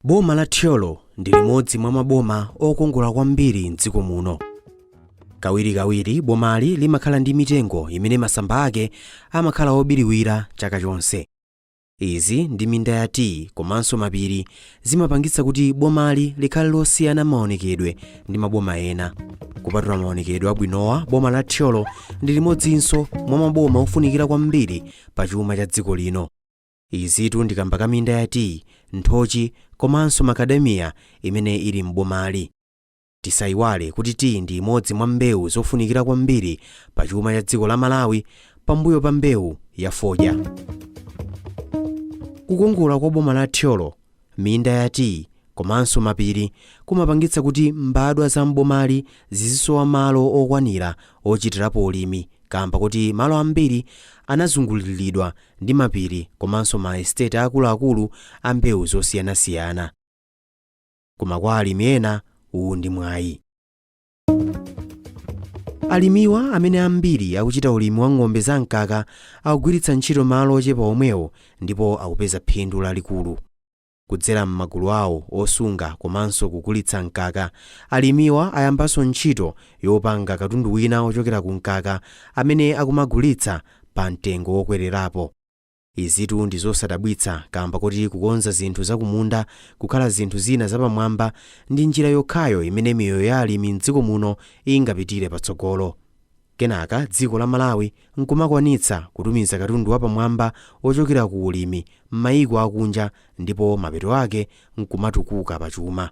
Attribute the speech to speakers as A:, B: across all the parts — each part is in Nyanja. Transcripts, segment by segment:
A: Boma la Thyolo ndi limodzi mwa maboma okongola kwambiri mdziko muno. Kawirikawiri bomali limakhala ndi mitengo imene masamba ake amakhala obiriwira chaka chonse. Izi ndi minda ya tiyi komanso mapiri zimapangitsa kuti bomali likhale losiyana maonekedwe ndi maboma ena. Kupatula maonekedwe abwinowa, boma la Thyolo ndi limodzinso mwa maboma ofunikira kwambiri pa chuma cha dziko lino. Izitu ndi kamba ka minda ya tiyi, nthochi komanso makadamiya imene ili m'bomali. Tisayiwale kuti tiyi ndi imodzi mwa mbewu zofunikira kwambiri pa chuma cha dziko la Malawi pambuyo pa mbewu ya fodya. Kukongola kwa boma la Thyolo, minda ya tiyi komanso mapiri kumapangitsa kuti mbadwa za m'bomali zizisowa malo okwanira ochitirapo ulimi kamba kuti malo ambiri anazunguliridwa ndi mapiri komanso ma estate akuluakulu a mbewu zosiyanasiyana. Koma kwa alimi ena, uwu ndi mwayi. Alimiwa, amene ambiri akuchita ulimi wa ng'ombe zamkaka, akugwiritsa ntchito malo ochepa omwewo ndipo akupeza phindu lalikulu. Kudzera m'magulu awo osunga komanso kugulitsa mkaka, alimiwa ayambanso ntchito yopanga katundu wina ochokera ku mkaka amene akumagulitsa pa mtengo wokwererapo. Izitu ndi zosadabwitsa kamba kuti kukonza zinthu zakumunda kukhala zinthu zina zapamwamba ndi njira yokhayo imene miyoyo ya alimi mdziko muno ingapitire patsogolo. Kenaka dziko la Malawi nkumakwanitsa kutumiza katundu wapamwamba ochokera ku ulimi m'mayiko akunja ndipo mapeto ake nkumatukuka pachuma.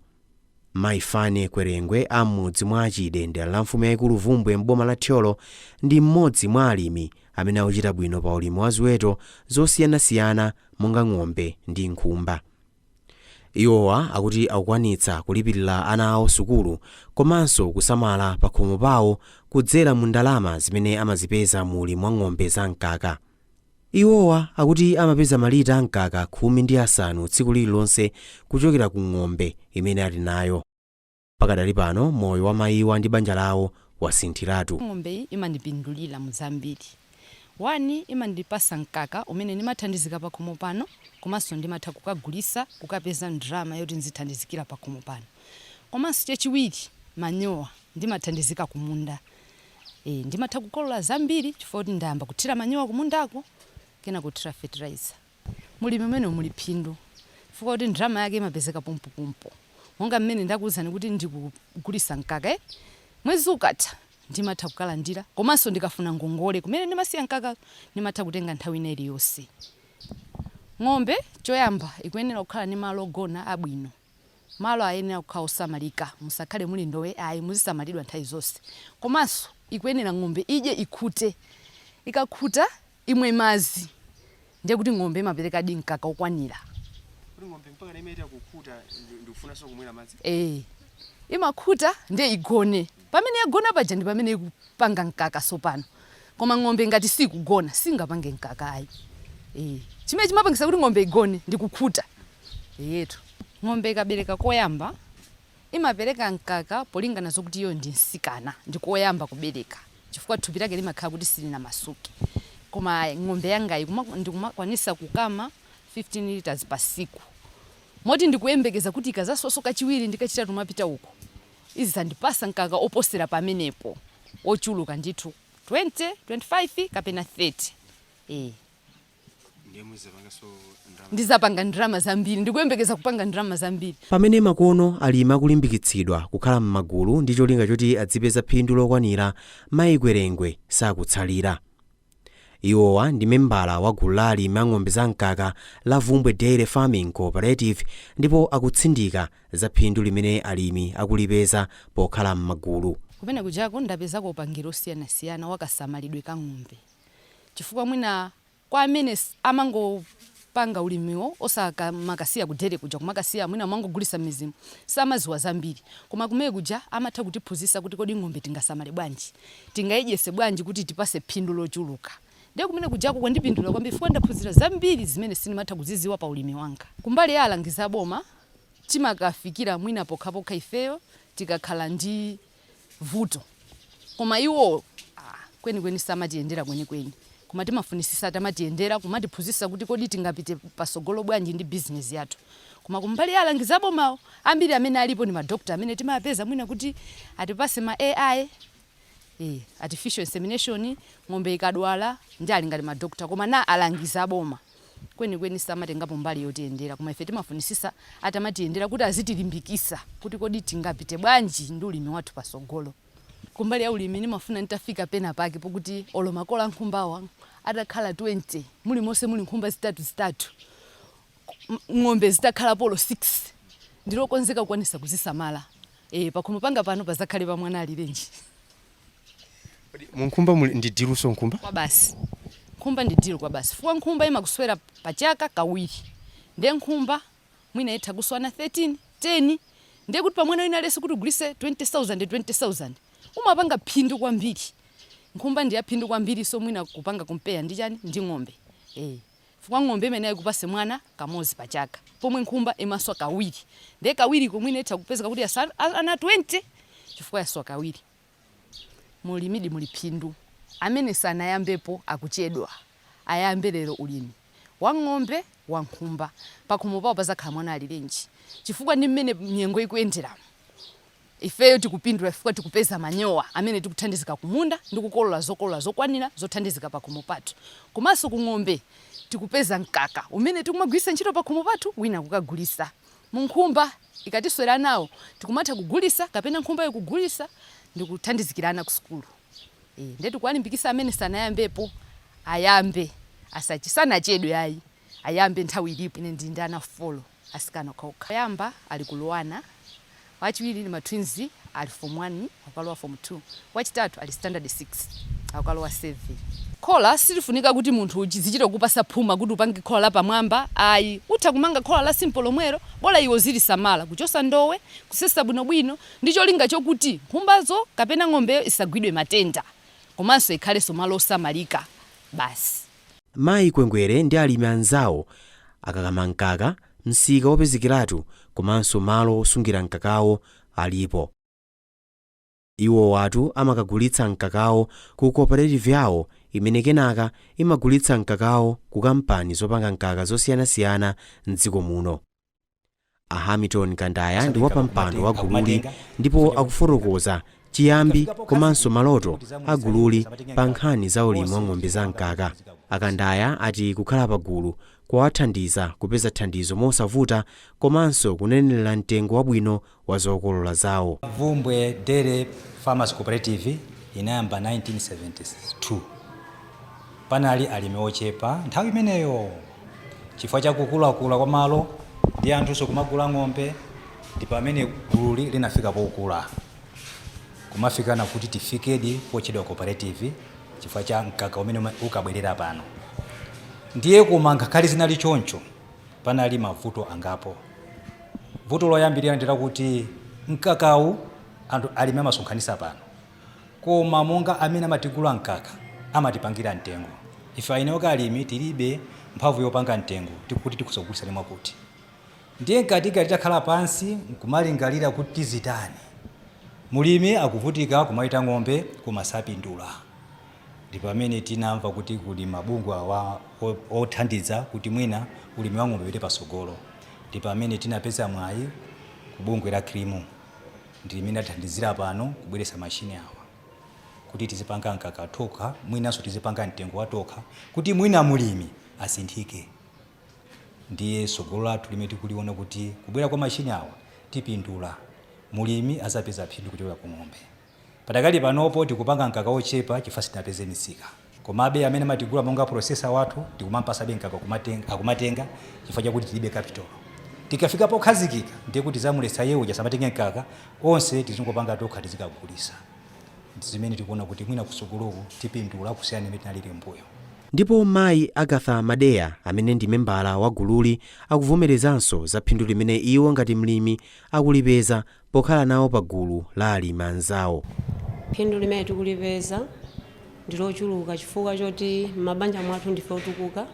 A: Mayi Fane Kwerengwe a m'mudzi mwa Chide, dera la mfumu yayikulu Vumbwe, m'boma la Thyolo, ndi mmodzi mwa alimi amene akuchita bwino pa ulimi wa ziweto zosiyanasiyana monga ng'ombe ndi nkhumba. Iwowa akuti akukwanitsa kulipirira ana awo sukulu komanso kusamala pa khomo pawo kudzera mu ndalama zimene amazipeza mu ulimi wa ng'ombe zamkaka. Iwowa akuti amapeza malita amkaka 15 tsiku lililonse kuchokera ku ng'ombe imene ali nayo. Pakadali pano moyo wa mayiwa ndi banja lawo wasinthiratu.
B: Ng'ombe iyi imandipindulira mu zambiri. One, imandipasa mkaka umene ndimathandizika pakhomo pano, komanso ndimatha kukagulisa, kukapeza ndalama yoti nzithandizikira pakhomo pano. Komanso chachiwiri, manyowa, ndimathandizika kumunda. Ndimatha kukolola zambiri chifukwa kuti ndayamba kuthira manyowa kumundako, kena kuthira fertilizer. Mulimi umene muli phindu chifukwa kuti ndalama yake imapezeka pompopompo. Monga mmene ndakuwuzani kuti ndikugulisa mkaka, mwezi ukatha ndimatha kukalandira. Komanso ndikafuna ngongole kumene ndimasiya mkaka, ndimatha kutenga nthawi ina iliyonse. Ng'ombe choyamba ikuyenera kukhala ndi malo ogona abwino. Malo ayenera kukhala osamalika, musakhale muli ndowe ayi, muzisamalidwa nthawi zonse. Komanso ikuyenera ng'ombe idye ikhute. Ikakhuta, imwe madzi, ndiye kuti ng'ombe imaperekadi mkaka okwanira.
C: Kuti ng'ombe mpaka imaita kukhuta ndikufunanso kumwera madzi?
B: Eh, imakhuta ndiye igone. Pamene yagona paja ndi pamene ikupanga mkaka sopano. Koma ng'ombe ngati sikugona, singapange mkaka ayi. Chimene chimapangisa kuti ng'ombe igone ndi kukhuta yetu. Ng'ombe ikabereka koyamba, imapereka mkaka polingana zokuti iyo ndi msikana, ndi koyamba kubereka, chifukwa thupi lake limakhala kuti silinamasuke. Koma ng'ombe yangayi ndikumakwanisa kukama 15 liters pa siku, moti ndikuyembekeza kuti ikazasoso kachiwiri ndi kachitatu mapita uko, izandipasa mkaka oposera pamenepo, ochuluka ndithu, 20, 25 kapena 30.
C: Ndiye muzipanganso ndalama?
B: Ndizapanga ndalama zambiri, ndikuyembekeza kupanga ndalama zambiri.
A: Pamene makono alimi akulimbikitsidwa kukhala m'magulu ndi cholinga choti adzipeza phindu lokwanira, mayi Kwerengwe sakutsalira. Iwowa ndi membala wa gulu la alimi a ng'ombe zamkaka la Vumbwe Dairy Farming Cooperative ndipo akutsindika za phindu limene alimi akulipeza pokhala m'magulu.
B: Kumene kujako ndapezako upangiri osiyanasiyana wakasamalidwe ka ng'ombe, chifukwa mwina kwa amene amangopanga ulimiwo osamakasiya ku dairy kuja, kumakasiya mwina amangogulisa m'mizimu, samaziwa zambiri. Koma kumene kuja amatha kutiphunzitsa kuti kodi ng'ombe tingasamale bwanji, tingayidyese bwanji kuti tipase phindu lochuluka. Ndiye kumene kujako kwandipindulira kwambiri chifukwa ndaphunzira zambiri zimene sindimatha kuziziwa pa ulimi wanga. Kumbali ya alangizi aboma, timakafikira mwina pokhapokha ifeyo tikakhala ndi vuto, koma iwo kwenikweni samatiyendera kwenikweni. Koma timafunisisa tamatiyendera, kumatiphunzitsa kuti kodi tingapite pasogolo bwanji ndi bizinesi yathu. Koma kumbali ya alangizi abomawo, ambiri amene alipo ndi madokta amene timapeza mwina kuti atipase ma AI, artificial insemination, ng'ombe ikadwala, ndi ali ngati madokta. Koma na alangizi aboma kwenikweni samatengapo mbali yotiyendera. Koma ife timafunisisa atamatiyendera kuti azitilimbikisa kuti kodi tingapite bwanji ndi ulimi wathu pasogolo. Kumbali ya ulimi, ndimafuna nditafika pena pake pokuti olo makola ankhumbawa atakhala 20, mulimonse muli nkhumba zitatu zitatu, ng'ombe zitakhala polo 6, ndilokonzeka kukwanisa kuzisamala. Pakhomo panga pano pazakhale pa mwana alirenji.
C: Kodi munkhumba muli ndi deal-unso nkhumba?
B: Kwa basi, nkhumba ndi deal kwa basi, fuwa nkhumba imakuswera pachaka kawiri. Ndiye nkhumba mwina itha kuswana 13, 10, ndiye kuti pamwana wina aliyense kuti ugulise 20,000, 20,000, umapanga phindu kwambiri. Nkhumba ndi yaphindu kwambiri. So mwina kupanga compare ndi chani, ndi ng'ombe, fuka ng'ombe imene ikupase mwana kamodzi pachaka, pomwe nkhumba imaswa kawiri. Ndiye kawiri komwine itha kupezeka kuti ana 20 chifukwa yaswa kawiri. Mulimidi muli phindu. Amene sanayambepo akuchedwa, ayambe lero ulimi wa ng'ombe, wa nkhumba. Pakhomo pawo pazakhala mwana alirenji, chifukwa ndi mmene nyengo ikuyenderamo. Ifeyo tikupindula chifukwa tikupeza manyowa amene tikuthandizika kumunda ndi kukolola zokolola zokwanira zothandizika pakhomo pathu. Komanso kung'ombe tikupeza mkaka umene tikumagwiritsa ntchito pakhomo pathu, wina kukagulisa. Munkhumba ikatiswera nawo, tikumatha kugulisa kapena nkhumba ikugulisa ndikuthandizikirana ku sukulu. Ndiye tikuwalimbikisa amene sanayambepo ayambe, asachisanachedwe ayi, ayambe, nthawi ilipo. Ine ndi ana 4, asikana okhaokha. Oyamba ali ku Luanar, wachiwiri ndi ma twins, ali form 1, akukalowa form 2, wachitatu ali standard 6, akukalowa 7. Khola silifunika kuti munthu zichite kupasa phuma kuti upange khola la pamwamba, ayi. Utha kumanga khola la simple lomwero, bola iwo zilisamala, kuchosa ndowe, kusesa bwinobwino, ndi cholinga chokuti nkhumbazo kapena ng'ombeyo isagwidwe matenda, komanso ikhalenso malo osamalika basi.
A: Mayi Kwengwere ndi alimi anzawo akakama mkaka, msika wopezekeratu komanso malo osungira mkakawo alipo. Iwo watu amakagulitsa mkakawo ku cooperative yawo, imene kenaka imagulitsa mkakawo ku kampani zopanga mkaka zosiyanasiyana mdziko muno. A Hamilton Kandaya ndi wapampando wa gululi ndipo akufotokoza chiyambi komanso maloto a gululi pa nkhani za ulimi wa ng'ombe za mkaka. Akandaya ati kukhala pagulu kuwathandiza kupeza thandizo mosavuta komanso kunenera mtengo wabwino wa zokolola zawo.
D: Bvumbwe Dairy Farmers Cooperative inayamba 1972. Panali alimi ochepa nthawi imeneyo. Chifukwa cha kukulakula kwa malo ndi anthunso kumagula ng'ombe, ndi pamene gululi linafika pokula, kumafikana kuti tifikedi potchedwa cooperative, chifukwa cha mkaka umene ukabwerera pano. Ndiye koma ngakhale zinali choncho, panali mavuto angapo. Vuto loyambirira ndi lakuti mkakawu anthu alimi amasonkhanisa pano, koma monga amene amatigula mkaka amatipangira mtengo. Ife ayineoka alimi tilibe mphamvu yopanga mtengo tikuti tikusagulitsani mwakuti. Ndiye mkatikati takhala pansi nkumalingalira kuti tizitani, mulimi akuvutika kumaita ng'ombe koma sapindula. Ndi pamene tinamva kuti kuli mabungwe awa othandiza kuti mwina ulimi wa ng'ombe upite pasogolo. Ndi pamene tinapeza mwayi ku bungwe la CREAM, ndi limene athandizira pano kubweretsa mashini awa kuti tizipanga mkaka tokha, mwinanso tizipanga mtengo wa tokha, kuti mwina mulimi asinthike. Ndiye tsogolo lathu limene tikuliona kuti kubwera kwa mashini awa tipindula, mulimi azapeza phindu kuchokera ku ng'ombe. Padakali panopo tikupanga mkaka ochepa chifukwa sitinapeze misika. Komabe amene amatigula monga processor wathu tikumampasabe mkaka akumatenga, chifukwa chakuti tilibe capital. Tikafika pokhazikika, ndiye kuti zamuletsa iye uja samatenge mkaka onse, tizingopanga tokha, tizikagulisa. Zimene tikuona kuti mwina kusogoloku tipindula kusiyana imene tinalili mbuyo.
A: Ndipo mayi Agatha Madeya, amene ndi membala wa gululi, akuvomerezanso za phindu limene iwo ngati mlimi akulipeza pokhala nawo pa gulu la alimi anzawo.
E: Phindu limene tikulipeza ndi lochuluka, chifukwa choti m'mabanja mwathu ndife otukuka.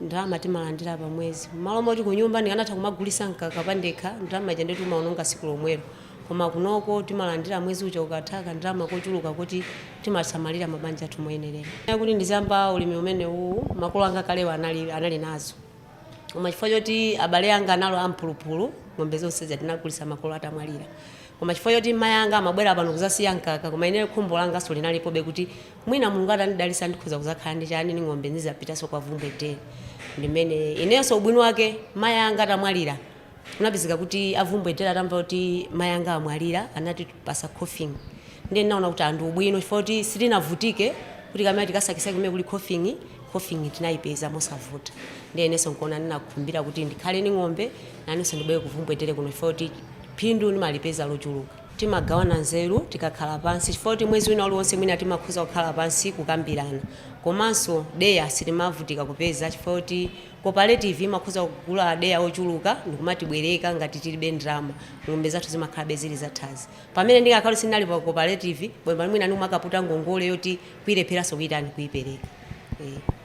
E: Ndalama timalandira pa mwezi, m'malo moti kunyumba ndikanatha kumagulisa mkaka pandekha, ndalama ija ndiye timaononga tsiku lomwelo. Koma kunoko timalandira mwezi uja ukatha ndalama kochuluka kuti timasamalira mabanja athu moyenerera. Kuti ndizamba ulimi umenewu, makolo anga kalewa anali nazo, koma chifukwa choti abale anga analo amphulupulu, ng'ombe zonse zatinagulisa makolo atamwalira. Koma chifukwa choti mayi anga amabwera pano kuzasiya mkaka, koma ine khumbo langaso linalipobe kuti mwina Mulungu atandidalisa ndikhoza kuzakhala ndi chani, ndi ng'ombe, ndizapitanso kwa Vumbwe Dairy. Ndimene inenso ubwino wake mayi anga atamwalira, kunapezeka kuti aVumbwe Dairy atamva kuti mayi anga amwalira, anatipasa coffin. Ndiye ndinaona kuti anthu ubwino, chifukwa kuti sitinavutike kuti kamene tikasakisake kumene kuli coffin, coffin tinayipeza mosavuta. Ndiye inenso nkuona ndinakhumbira kuti ndikhale ndi ng'ombe, nanenso ndibwere kuVumbwe Dairy kuno, chifukwa kuti phindu ndimalipeza lochuluka. Timagawana nzeru tikakhala pansi, chifukwa kuti mwezi wina uliwonse mwina timakhoza kukhala pansi kukambirana. Komanso deya sitimavutika kupeza, chifukwa kuti cooperative imakhoza kugula deya ochuluka ndikumatibwereka ngati tilibe ndalama. Ng'ombe zathu zimakhalabe zili zathanzi. Pamene ndingakhala sindinali pa cooperative bwemba, mwina ndimakaputa ngongole yoti kuyilepheranso kuyitani, kuyipereka.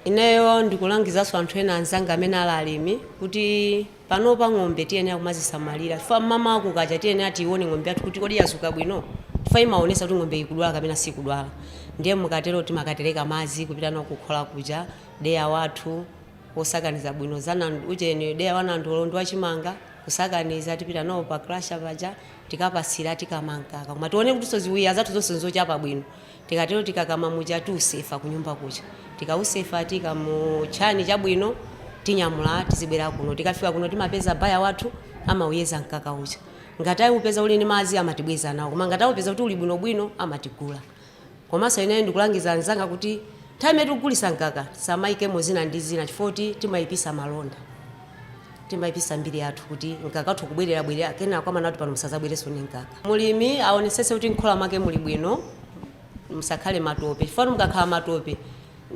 E: Ineyo ndikulangizanso anthu ena anzanga amene ali alimi kuti panopa ng'ombe tiyenera kumazisamalira, chifukwa mama kukacha tiyenera tione ng'ombe yathu kuti kodi yazuka bwino, chifukwa imaonesa kuti ng'ombe ikudwala kapena sikudwala. Ndiye mukatero timakatereka madzi kupita nawo kukhola kuja, deya wathu wosakaniza bwino za ucheni, deya wa nandolo ndi wachimanga, kusakaniza, tipita nawo pa crusher paja, tikapasira, tikama mkaka. Koma tione kuti ziwiya zathu zonse nzochapa bwino. Tikatero tikakama muja, tiusefa kunyumba kuja. Tikausefa, tikamuchani chabwino, tinyamula, tizibwera kuno. Tikafika kuno timapeza buyer wathu, amauyeza mkaka uja. Ngati ayiupeza uli ndi madzi, amatibweza nawo, koma ngati awupeza kuti uli bwinobwino, amatigula. Komanso ineyo ndikulangiza anzanga kuti nthawi imene tikugulisa mkaka tisamayikemo zina ndi zina, chifukwa kuti timayipisa malonda, timayipisa mbiri yathu kuti mkaka wathu kubwererabwerera, kenako amanati pano musazabwerenso ndi mkaka. Mulimi aonesese kuti nkhola mwake muli bwino, musakhale matope, chifukwa mukakhala matope,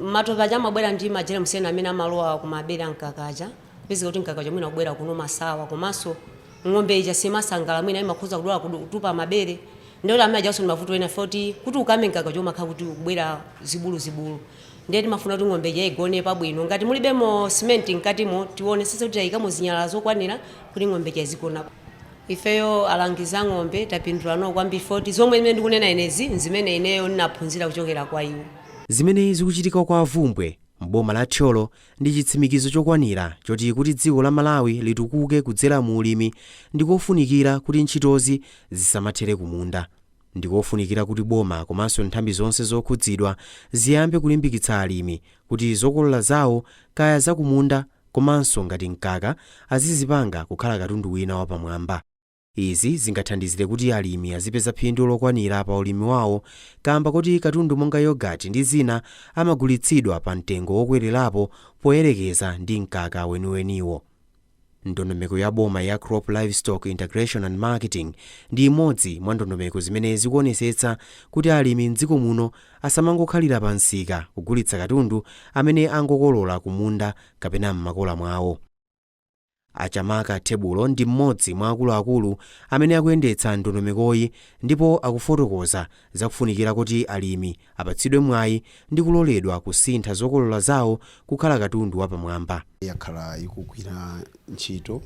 E: matope aja amabwera ndi ma germs ena amene amalowa kumabere amkaka aja, kupezeka kuti mkaka uja mwina kubwera kuno masawa. Komanso ng'ombe ija simasangala, mwina imakhoza kudwala, kutupa mabere. Ndiye amene ajanso ndi mavuto ena foti kuti ukame mkaka uja umakhala kuti ukubwera zibulu zibulu. Ndiye timafuna kuti ng'ombe ija igone pabwino. Ngati mulibemo simenti mkatimo, tionesese kuti tayikamo zinyalala zokwanira kuti ng'ombe ija izigona. Ifeyo alangiza ng'ombe tapindula nawo kwambiri, foti zomwe imene ndikunena inezi nzimene ineyo ndinaphunzira kuchokera kwa iwo.
A: Zimene zikuchitika kwa Avumbwe m'boma la Thyolo ndi chitsimikizo chokwanira choti kuti dziko la Malawi litukuke kudzera mu ulimi, ndikofunikira kuti ntchitozi zisamathere kumunda. Ndikofunikira kuti boma komanso nthambi zonse zokhudzidwa ziyambe kulimbikitsa alimi kuti zokolola zawo, kaya zakumunda komanso ngati mkaka, azizipanga kukhala katundu wina wapamwamba. Izi zingathandizire kuti alimi azipeza phindu lokwanira pa ulimi wawo, kamba kuti katundu monga yogati ndi zina amagulitsidwa pa mtengo wokwererapo poyerekeza ndi mkaka weniweniwo. Ndondomeko ya boma ya Crop Livestock Integration and Marketing ndi imodzi mwa ndondomeko zimene zikuonesetsa kuti alimi mdziko muno asamangokhalira pa msika kugulitsa katundu amene angokolola kumunda kapena m'makola mwawo. Achamaka Tebulo ndi mmodzi mwa akuluakulu amene akuyendetsa ndondomekoyi, ndipo akufotokoza zakufunikira kuti alimi apatsidwe mwayi ndi kuloledwa kusintha zokolola zawo kukhala katundu wapamwamba.
F: Yakhala ikugwira ntchito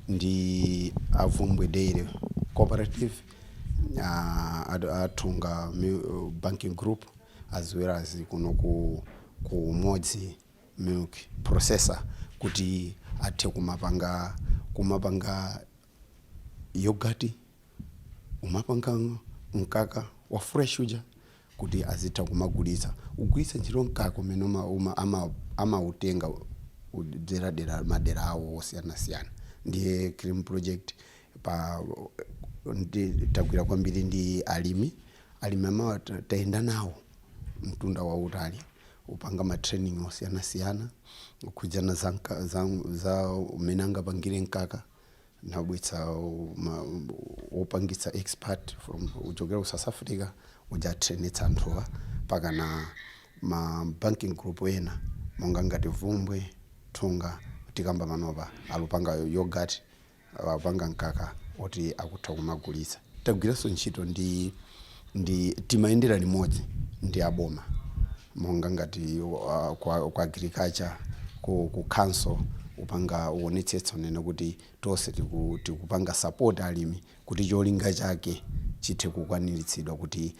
F: ndi Avumbwe Dairy Cooperative, Athunga Banking Group, as well as kuno ku Umodzi Milk Processor, kuti athe kumapanga yogurt, umapanga mkaka wa fresh uja, kuti azitha kumagulitsa, kugwiritsa ntchito mkaka umene amautenga kudzera dera madera awo osiyanasiyana. Ndiye CREAM project pa tagwira kwambiri ndi alimi. Alimi amawa tayenda nawo mtunda wautali, upanga ma training osiyanasiyana kukhudzana za umene angapangire mkaka, nabwitsa wopangitsa, expert from uchokera ku South Africa uja, atrainetsa anthuwa pakana ma banking group ena monga ngati Vumbwe, Thunga. Tikamba panopa alupanga yogurt, apanga mkaka oti akutha kumagulitsa. Tagwiranso ntchito ndi timayendera limodzi ndi aboma monga ngati kwa agriculture, ku council. Upanga uonetsetsa unene kuti tonse tikupanga support alimi kuti cholinga chake chithe kukwaniritsidwa, kuti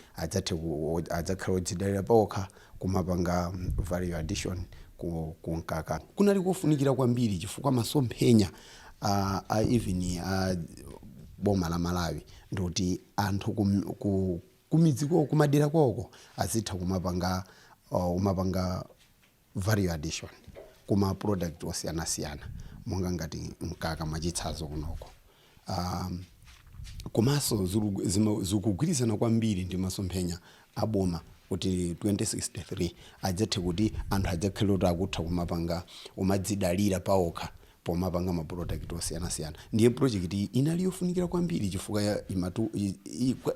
F: adzakhale odzidalira pawokha kumapanga value addition ku mkaka. Kunali kofunikira kwambiri chifukwa masomphenya a even a boma la Malawi ndikuti anthu kumidzi kwawo, kumadera kwawoko, azitha kumapanga value addition kuma product osiyanasiyana, monga ngati mkaka mwachitsanzo kunoko. Komanso zikugwirizana kwambiri ndi masomphenya aboma kuti 2063 adzathe kuti anthu adzakhale kuti akutha kumapanga, umadzidalira pawokha pomapanga ma product osiyanasiyana. Ndiye project iyi inali yofunikira kwambiri chifukwa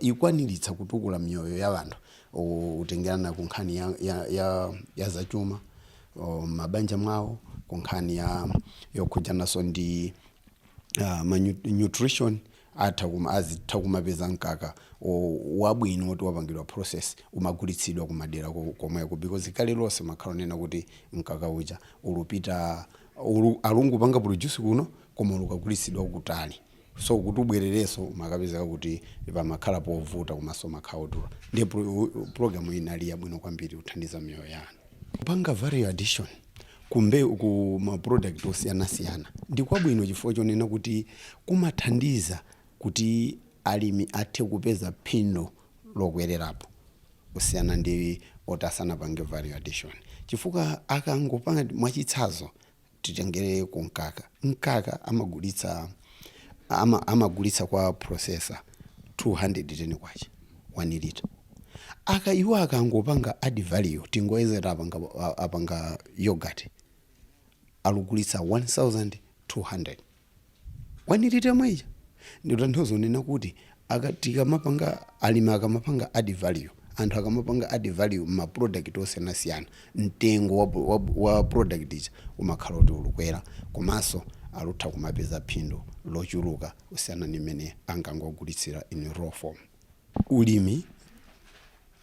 F: ikwaniritsa kutukula miyoyo ya anthu, utengerana ku nkhani ya zachuma mabanja mwawo, ku nkhani ya yokhuzananso ndi ma nutrition, azitha kumapeza mkaka wabwino woti wapangidwa process, umagulitsidwa kumadera komweko, because kale lonse makhala onena kuti mkaka uja ulupita alungupanga produce kuno koma ulukagulitsidwa kutali, so kuti ubwererenso umakapezeka kuti pamakhala povuta komanso makhala odula. Ndiye program iyi inali yabwino kwambiri kuthandiza miyoyo ya anthu. Kupanga value addition kumbe ku ma product osiyanasiyana ndi kwabwino chifukwa chonena kuti kumathandiza kuti alimi athe kupeza phindu lokwererapo kusiyana ndi oti asanapange value addition, chifukwa akangopanga, mwachitsanzo titengere ku mkaka, mkaka amagulitsa kwa processor 210 kwacha 1 liter. Aka iwo akangopanga add value, tingoyezera apanga yogurt, alugulitsa 1200 1 liter mweja. Ndikutanthauza unena kuti tikamapanga, alimi akamapanga add value, anthu akamapanga add value ma product osiyanasiyana, mtengo wa product ija umakhala kuti ulukwera, komanso alutha kumapeza phindu lochuluka kusiyana ndi mmene angangogulitsira in raw form. Ulimi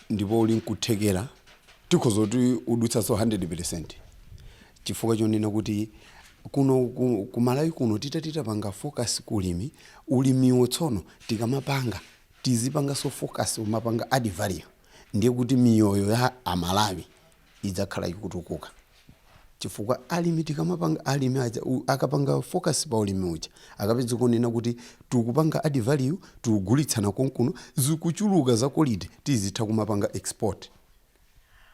F: ndipo uli nkuthekera, tikhoza kuti udutsanso 100, chifukwa chonena kuti kuno ku Malawi kuno titatitapanga focus kulimi, ulimiwo tsono tikamapanga tizipanganso focus umapanga add value, ndiye kuti miyoyo ya Amalawi idzakhala ikutukuka, chifukwa alimi tikamapanga, alimi aja akapanga focus pa ulimi uja, akapeza kunena kuti tikupanga add value, tikugulitsana konkuno, zikuchuluka za quality, tizitha kumapanga export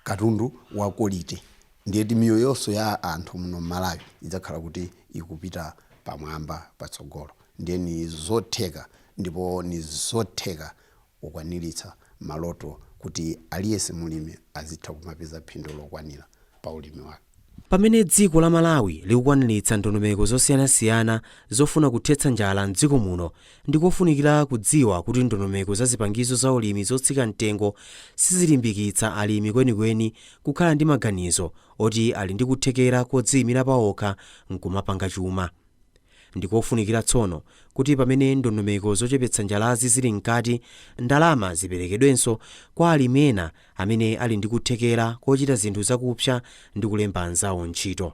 F: katundu wa quality, ndiye ti miyoyonso ya anthu muno Mmalawi idzakhala kuti ikupita pamwamba, patsogolo. Ndiye ni zotheka, ndipo ni zotheka kukwaniritsa maloto kuti aliyense mulimi azitha kumapeza phindu lokwanira pa ulimi wake.
A: Pamene dziko la Malawi likukwaniritsa ndondomeko zosiyanasiyana zofuna kuthetsa njala mdziko muno, ndikofunikira kudziwa kuti ndondomeko za zipangizo za ulimi zotsika mtengo sizilimbikitsa alimi kwenikweni kukhala ndi maganizo oti ali ndi kuthekera kodziyimira pawokha nkumapanga chuma. Ndikofunikira tsono kuti pamene ndondomeko zochepetsa njalazi zili mkati, ndalama ziperekedwenso kwa alimi ena amene ali ndi kuthekera kochita zinthu zakupsa ndi kulemba anzawo ntchito.